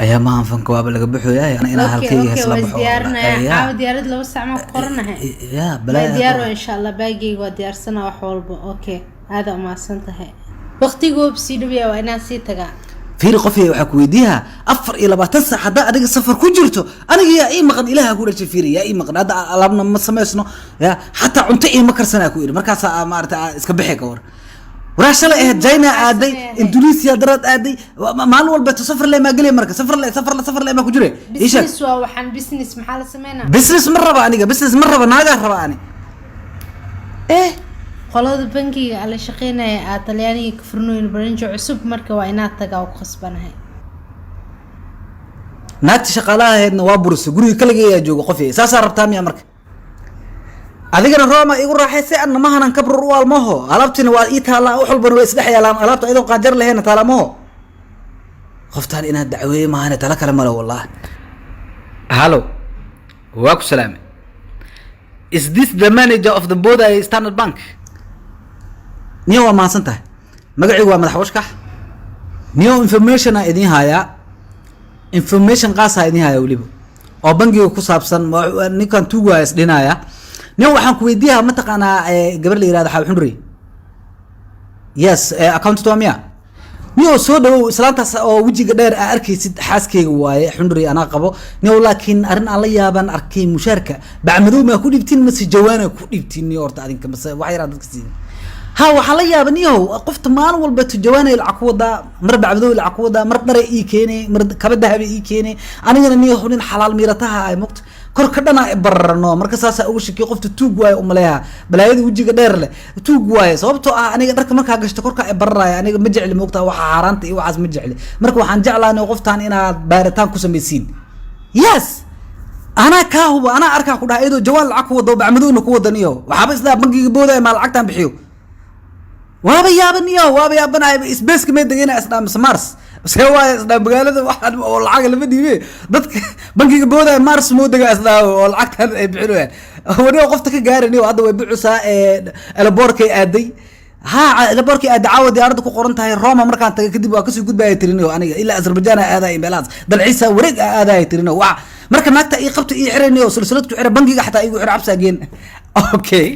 Ayaa maahan, fanka waaba laga baxooyaa inaa halkayga okay, hees la waa baxo. isdiyaarinaya. Ya. Caawa diyaarad 2 saac maa ku qoranahay. Ya. Waa Balaa. diyaar waa, insha Allah. Baagayga waa diyaarsana, wax walba okay. Aada umahadsan tahay. Waqtigoob sii dhowyaa, waa inaan sii tagaa. Fiiri qofyay, waxaa ku weydiiyaa 24 saac haddaa adiga safar ku jirto, aniga yaa ii maqan? Ilaaha ku dhashay, fiiri, yaa ii maqan? Hadda alaabna ma samaysno, ya xataa cunto iima karsanaa ku yidhi. Markaasaa maarata iska bixi ka war. Waraa shalay ahayd China aaday, Indonesia daraad aaday, maalin walba to safar le maa gelay. Marka safar le, safar le, safar le maa ku jire? Ii sheeg. Business waa waxaan, business maxaa la sameynaa? Business ma raba aniga, business ma raba, naagaa raba ani eh. Qolada bankiga ala shaqeynaya aa Talyaaniga ka furnooyin branch cusub, marka waa inaad tagaa oo ku khasbanahay. Naagta shaqaalaha ahaydna waa burisay, guriga kaligay ayaa jooga. Qof saasaa rabtaa miya? Marka adigana Roma igu raaxaysay, anna mahanan kabrur u almaho. Alaabtina waa ii taalaa, wax walbana waa isdhex yaalaan, alaabta ayadoo qaanjar lahayna taala maho. Qoftaan inaad dacweeye maahane, tala kale male wallahi. Hello, waa ku salaamay. Is this the manager of the Boda Standard Bank? Niyo, waa mahadsan tahay. Magacaygu waa Madax Washkax. Niyo, information aa idiin hayaa, information qaasaa idiin hayaa weliba oo bangiga ku saabsan. Ninkan tuugu waa isdhinaya. Niyo, waxaan ku weydiiyaa, mataqaanaa gabar la yihahdo Xaawi Xundri? Yes, accountant waa miya? Niyo, soo dhawow. Islaantaas oo wejiga dheer aa arkaysid xaaskeyga waaye, Xundri anaa qabo. Niyo, laakiin arrin aan la yaabaan arkay. Mushaarka bacmadow maa ku dhibtin mase jawaana ku dhibtin? Niyo, horta adinka mase wax yaraa dadka siin? Ha, waxaa la yaaba niyow, qofta maalin walba tujawaanay lacag ku wadaa, mar bacmadow lacag ku wadaa, mar dharay ii keenay, mar kaba dahabay ii keenay. Anigana niyow nin xalaal miirataha ay mogto, kor ka dhana bararno. Marka saasaa uga shakiyo, qofta tuug waaye umaleeha. Balaayada wejiga dheer leh tuug waaye, sababtoo ah aniga dharka markaa gashto korka ay bararaya. Aniga ma jecli mogtaa waxa xaaraanta iyo waxaas ma jecli. Marka waxaan jeclaa qoftaan inaad baaritaan ku samaysiin. Yes, anaa kaa hubo, anaa arkaa ku dhaha iyadoo jawaan lacag ku wado, bacmadowna ku wadaniyo. Waxaaba islaa bangiga boodaya maa lacagtaan bixiyo. Waaba yaabaniyo, waaba yaabanahay. Spaceka may degena isdhaa mise Mars see waaya isdhaa? Magaalada waxaan oo lacaga lama dhiibe, dadka bangiga boodaya Mars moo dega isdhaa oo lacagtan ay bixinayaan? Waniba qofta ka gaaraniyo. Hadda way bucusaa, airportkay aaday. Ha, airportkay aaday. Caawa diyaaradda ku qoran tahay Roma. Markaan taga kadib waa kasii gudbaya tiriniyo, aniga ilaa Azerbaijan aa aadaya, meelahaas dalxiisa wareeg aa aadaya tiriniyo. Waa marka naagta ii qabta, ii xiraniyo, silsilad ku xira, bangiga xataa igu xira, cabsaa geen. Okay.